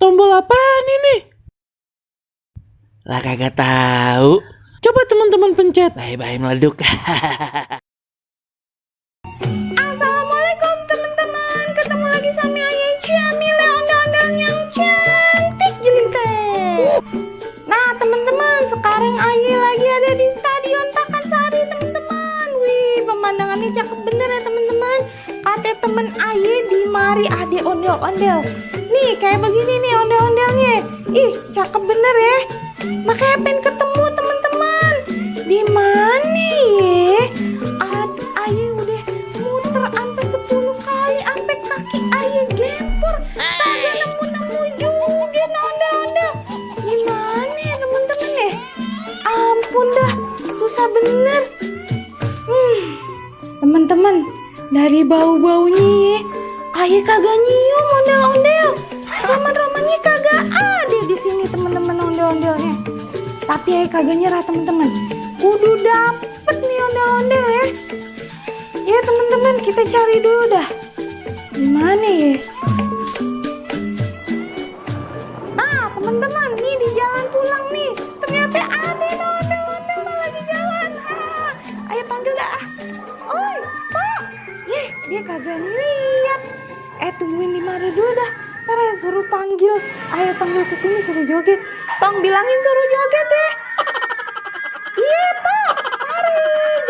tombol apaan ini? Lah kagak tahu. Coba teman-teman pencet. Bye-bye meleduk. Assalamualaikum teman-teman. Ketemu lagi sama Ayah Jamila, ondel-ondel yang cantik jelita. Nah teman-teman, sekarang Ayah lagi ada di Stadion Pakansari teman-teman. Wih, pemandangannya cakep bener ya teman-teman. Kata temen Ayah di mari ade ondel-ondel. Nih kayak begini nih ondel-ondelnya. Ih, cakep bener ya. Makanya pengen ketemu teman-teman. Di mana ya? Aduh, Ayah udah muter sampai 10 kali, sampai kaki Ayah gempur. Kagak nemu-nemu juga ondel-ondel. Gimana ya teman-teman ya? Ampun dah, susah bener. Teman-teman, dari bau-baunya ya, Ayah kagak nyium ondel-ondel. Roman-romannya kagak ada di sini teman-teman ondel-ondelnya. Tapi Ayah kagak nyerah teman-teman. Kudu dapet nih ondel-ondel ya. Ya teman-teman, kita cari dulu dah. Gimana ya? Nah teman-teman, nih di jalan pulang nih. Ternyata ada ondel-ondel lagi jalan. Ayah panggil dah. Oi, Pak. Dia kagak ngeliat. Tungguin di mari dulu dah. Ntar Ayah suruh panggil. Ayah panggil ke sini suruh joget. Tong bilangin suruh joget deh. Iya Pak, mari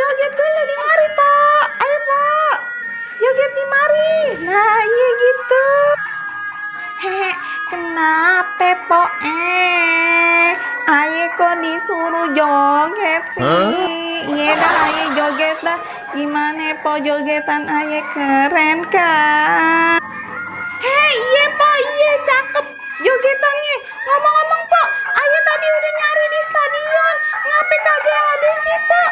joget dulu di mari Pak. Ayo Pak, joget di mari. Nah iya gitu. Kenapa Pak? Ayah kok disuruh joget sih? Iya dah Ayah joget dah. Gimana Pak jogetan Ayah, keren kan? Iya Pak, iya cakep jogetannya. Ngomong-ngomong Pak, Ayah tadi udah nyari di stadion. Ngapain kagak ada sih Pak?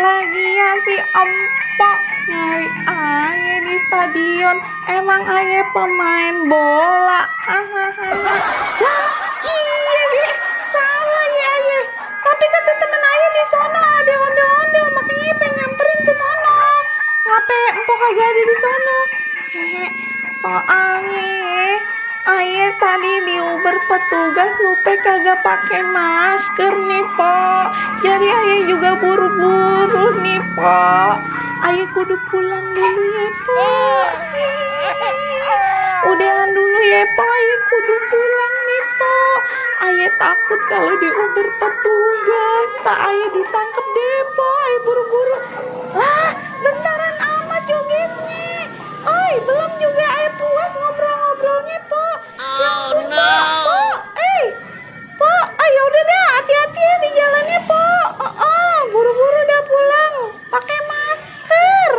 Lagian si Empok nyari Ayah di stadion. Emang Ayah pemain bola? Lah iya deh, salah ya Ayah. Tapi kata temen Ayah di sono ada ondel-ondel, makanya Ayah pengen nyamperin ke sono. Ngapain Empok kagak ada di sono? Soalnya Ayah tadi di Uber petugas lupa kagak pakai masker nih Pak. Jadi Ayah juga buru-buru nih Pak. Ayah kudu pulang dulu ya Pak. Udahan dulu ya Pak, Ayah kudu pulang nih Pak. Ayah takut kalau di Uber petugas tak Ayah ditangkap deh Pak. Ayah buru-buru. Lah bentaran amat jogetnya. Oi, belum juga Ayah puas ngobrol-ngobrolnya, Pak. Oh no. Pak, Pak, ayo udah dah, hati-hati ya di jalannya, Pak. Buru-buru dah pulang. Pakai masker.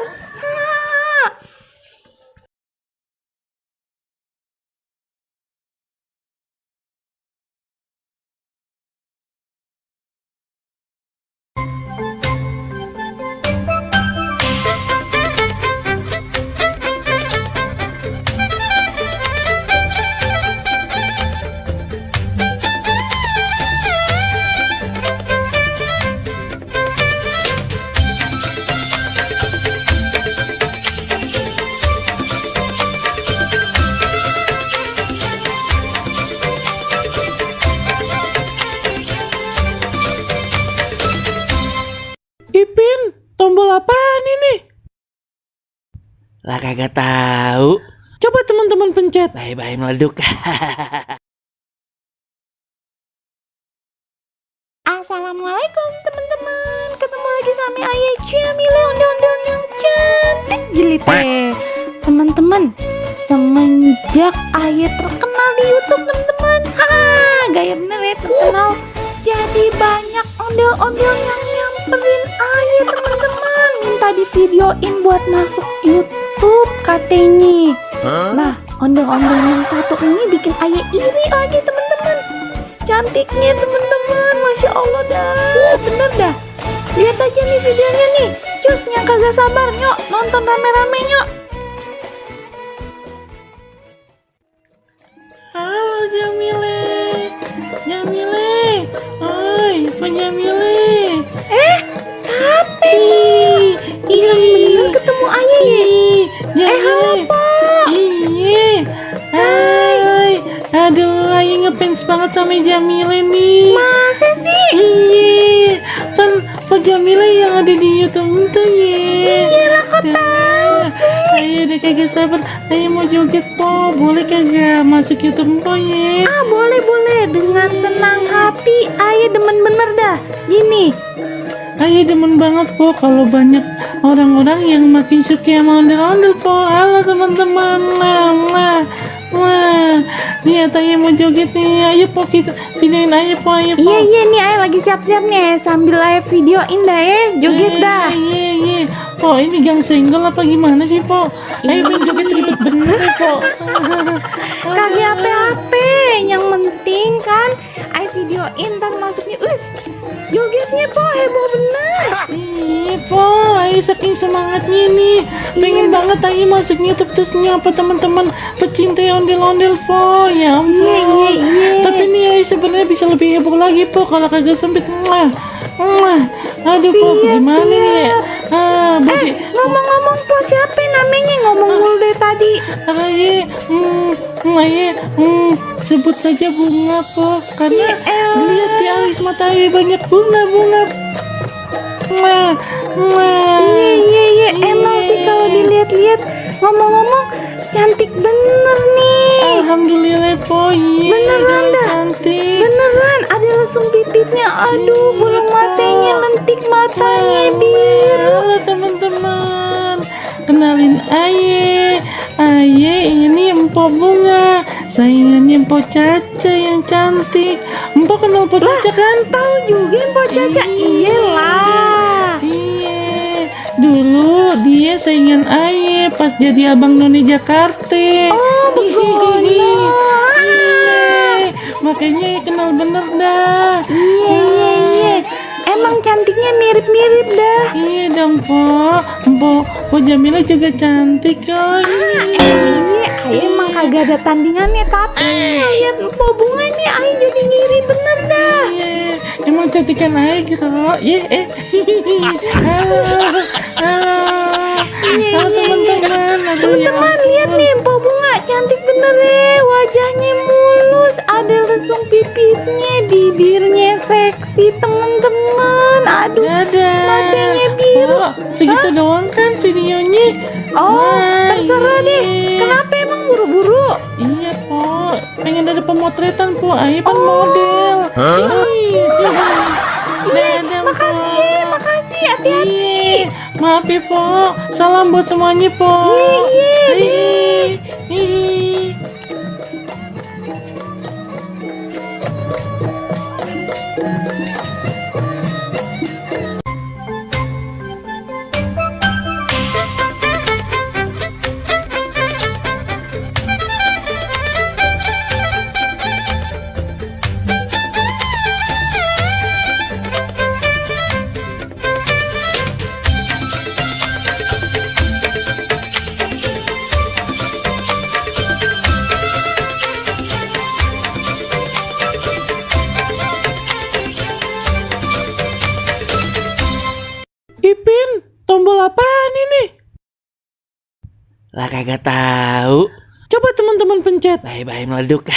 Ipin, tombol apaan ini? Lah kagak tahu. Coba teman-teman pencet. Bye-bye meleduk. Assalamualaikum teman-teman. Ketemu lagi sama Ayah Jamila, ondel-ondel yang cantik jelita. Teman-teman, semenjak Ayah terkenal di YouTube teman-teman, gaya bener ya terkenal. Jadi banyak ondel-ondel yang nyamperin Ayah teman-teman, minta di videoin buat masuk YouTube katanya. Nah, ondel-ondel yang satu ini bikin Ayah iri lagi teman-teman. Cantiknya teman-teman, Masya Allah dah, bener dah. Lihat aja nih videonya nih. Cusnya kagak sabar, nyok, nonton rame-rame nyok. Halo Jamile. Jamile. Hai, Pak Jamile. Siapa nih? Iya bener ketemu Ayah ya. Halo Pak. Iya. Hai. Aduh, Ayah ngefans banget sama Jamila nih. Masa sih? Iya, kan Pak Jamila yang ada di YouTube tuh ya. Iya lah, kok tahu sih? Ayo udah kagak sabar, Ayah mau joget po, boleh kagak masuk YouTube po ya? Ah, boleh. Dengan senang hati. Ayah demen bener dah. Gini. Ayah demen banget po kalau banyak orang-orang yang makin suka sama ondel-ondel po. Halo teman-teman, wah, lihat Ayah mau joget nih. Ayo po kita videoin Ayah po, ayo po. Iya nih, Ayah lagi siap-siap nih. Sambil Ayah videoin dah ya. Joget dah. Iya. Po, ini gang senggol apa gimana sih po? Ayo main joget ribet bener ya po. Kagak apa-apa. Yang penting kan Ayah videoin ntar masuknya. Jogetnya po heboh bener. Iya po, Ayah saking semangatnya nih. Pengen banget Ayah masuk YouTube terus nyapa teman-teman pecinta ondel-ondel po. Ya ampun. Iya. Tapi nih Ayah sebenarnya bisa lebih heboh lagi po kalau kagak sempit. Aduh po, gimana nih ya? Ngomong-ngomong po, siapa namanya? Ngomong mulu dari tadi. Ayah, sebut saja bunga po, karena lihat di alis mata Ayah banyak bunga. Iya. Emang sih kalau dilihat-lihat, ngomong-ngomong cantik bener nih. Alhamdulillah po, iya. Beneran dah. Cantik. Beneran, ada lesung pipitnya. Aduh, bulu matanya lentik, matanya biru. Halo teman-teman, kenalin Ayah ini Empo Bunga, saingannya Empo Caca yang cantik. Empo kenal Empo Caca kan? Tahu juga Empo Caca. Iyalah. Iya, dulu dia saingan Ayah pas jadi abang noni Jakarta. Oh, begono. Iya, makanya kenal bener dah. Iya. Emang cantiknya mirip-mirip dah. Iya dong Po Jamila juga cantik kok. Iya, Ayah emang kagak ada tandingannya. Tapi lihat Empo Bunga nih, Ayah jadi ngiri bener dah. Iya, emang cantikan Ayah gitu. Iya. Halo teman-teman. Teman-teman lihat nih Empo Bunga cantik bener ya. Wajahnya mulus, ada lesung pipitnya, bibirnya seksi teman-teman. Aduh, matanya biru. Segitu doang kan videonya? Oh, terserah deh. Kenapa emang buru-buru? Iya po, pengen ada pemotretan po. Ayah kan model. Makasih, hati-hati. Iya, maaf ya po. Salam buat semuanya po. Iya. Ipin, tombol apaan ini? Lah kagak tahu. Coba teman-teman pencet. Bye meleduk.